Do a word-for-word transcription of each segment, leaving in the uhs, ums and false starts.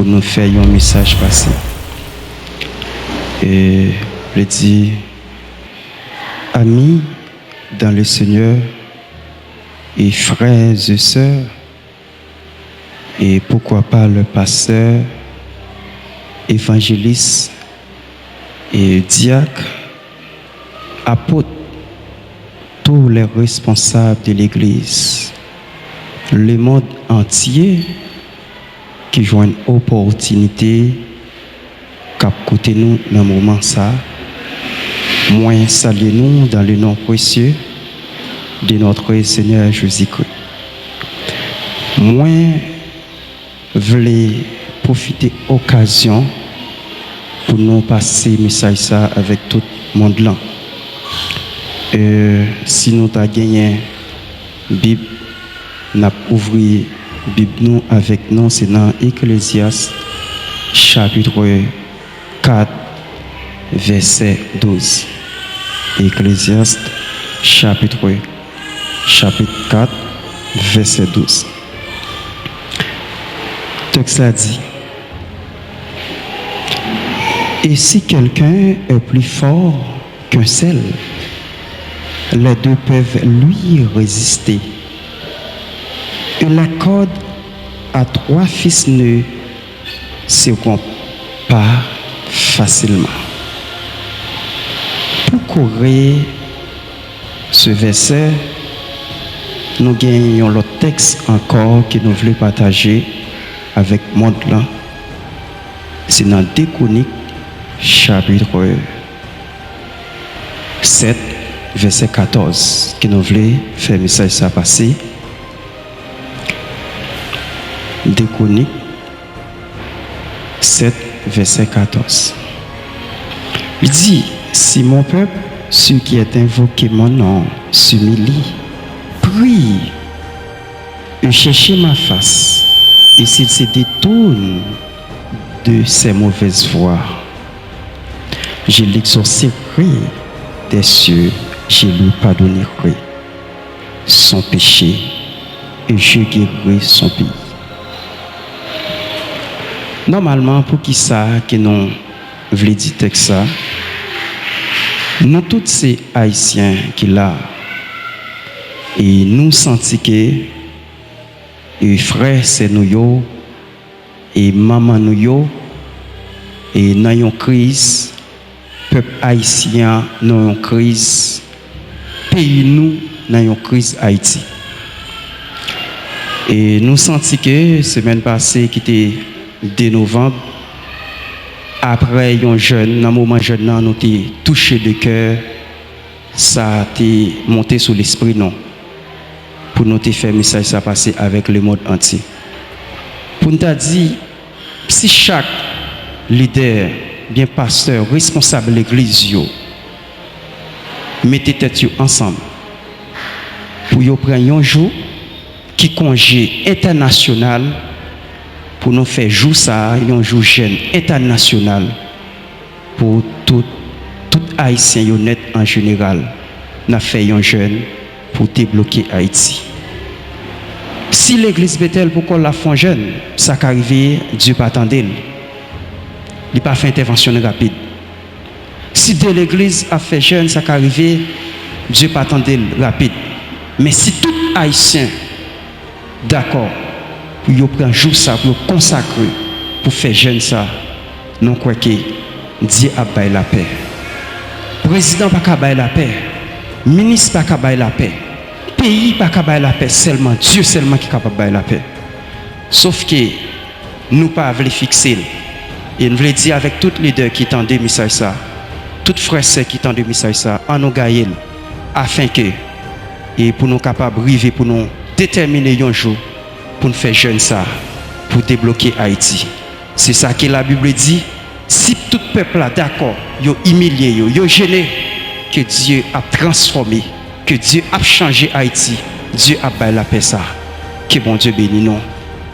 Pou nou fè yon mesaj pase. E, vle di, amis dans le Seigneur et frères et sœurs, et pourquoi pas le pasteur, évangéliste et diacre, apôtre, tous les responsables de l'Église, le monde entier ki jwenn opòtinite, k ap koute nou nan moman sa, mwen salye nou dans le nom précieux de notre Seigneur Jésus-Christ. Mwen vle pwofite okazyon pou nou pase mesaj sa avèk tout mond lan. E, si nou ta genyen Bib, n ap ouvri Bib nou avèk nou, se nan Eklezyas chapit kat, vèsè douz. Eklezyas chapit, chapit kat, vèsè douz. Tèks la di, Et si quelqu'un est plus fort qu'un seul, les deux peuvent lui résister. Et la corde à trois fils ne se rompt pas facilement. Pou kore se vèsè, nou gen yon lòt tèks ankò ke nou vle pataje avèk mond lan. Se nan de Kwonik, chapit sèt, vèsè katòz, ke nou vle fè mesaj sa pase. De Kwonik sèt, vèsè katòz. Li di, Si mon peuple, ceux qui est invoqué mon nom, s'humilie, prie et cherche ma face, et s'il se détourne de ses mauvaises voies, je l'exaucerai des cieux, je lui pardonnerai son péché et je guérirai son pays. Nòmalman, poukisa ke nou vle di tèks sa? Nou tout se Ayisyen ki la, e nou santi ke, e frè, sè nou yo, e manman nou yo, e nan yon kriz, pèp ayisyen an nan yon kriz, peyi nou nan yon kriz Ayiti. E nou santi ke semèn pase ki te de novanm, apre yon jèn, nan moman jèn nan, nou te touche de kè, sa te monte sou lespri nou pou nou te fè mesaj sa pase avèk lemonn antye. Pou n ta di, si chak lidè, byen pastè, responsab legliz yo, mete tèt yo ansanm pou yo pran yon jou ki konje entènasyonal, pou nou fè jou sa a yon jou jèn entènasyonal pou tout, tout Ayisyen yo nèt an jeneral. N ap fè yon jèn pou debloke Ayiti. Si legliz Betèl poko la fè yon jèn, sa ka rive, Dye pa tande l. Li pa fè entèvansyon l rapid. Si de legliz ap fè jèn, sa ka rive, Dye pa tande l rapid. Men si tout Ayisyen dakò pou yo pran jou sa, pou yo konsakre pou fè jèn sa, nou kwè ke Dye ap bay lapè. Prezidan pa ka bay lapè, minis pa ka bay lapè, peyi pa ka bay lapè, sèlman Dye sèlman ki kapab bay lapè. Sof ke nou pa vle fikse l. E n vle di avèk tout lidè ki tande mesaj sa, tout frè sè ki tande mesaj sa, ann nou gaye l, afenke, e pou nou kapab rive, pou nou detèmine yon jou pou n fè jèn sa, pou debloke Ayiti. Se sa ke Labib di, si tout pèp la dakò, yo imilye yo, yo jene, ke Dye ap transfòme, ke Dye ap chanje Ayiti, Dye ap bay lapè sa. Ke Bondye beni nou.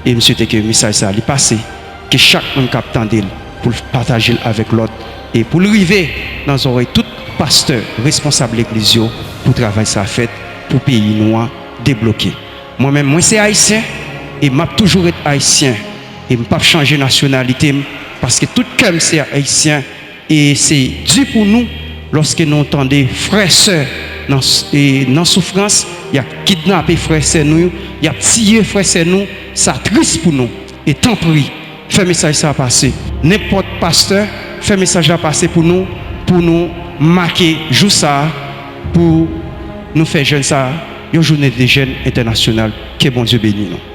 E m swete ke mesaj sa li pase, ke chak moun k ap tande l, pou l pataje l avèk lòt, e pou l rive nan zòrèy tout pastè, responsab legliz yo, pou travay sa fèt, pou peyi nou an debloke. Mwen menm, mwen se Ayisyen, e m ap toujou ret Ayisyen. E m p ap chanje nasyonalite m, paske tout kè m se ayisyen. E se di pou nou, lòske nou tande frè, sè nan, e, nan soufrans, y ap kidnape frè, sè nou, y ap tiye frè, sè nou, sa tris pou nou. E tanpri, fè mesaj sa a pase. Nenpòt pastè, fè mesaj la pase pou nou, pou nou make jou sa a, pou nou fè jèn sa a yon jounen de jèn entènasyonal. Ke Bondye beni nou.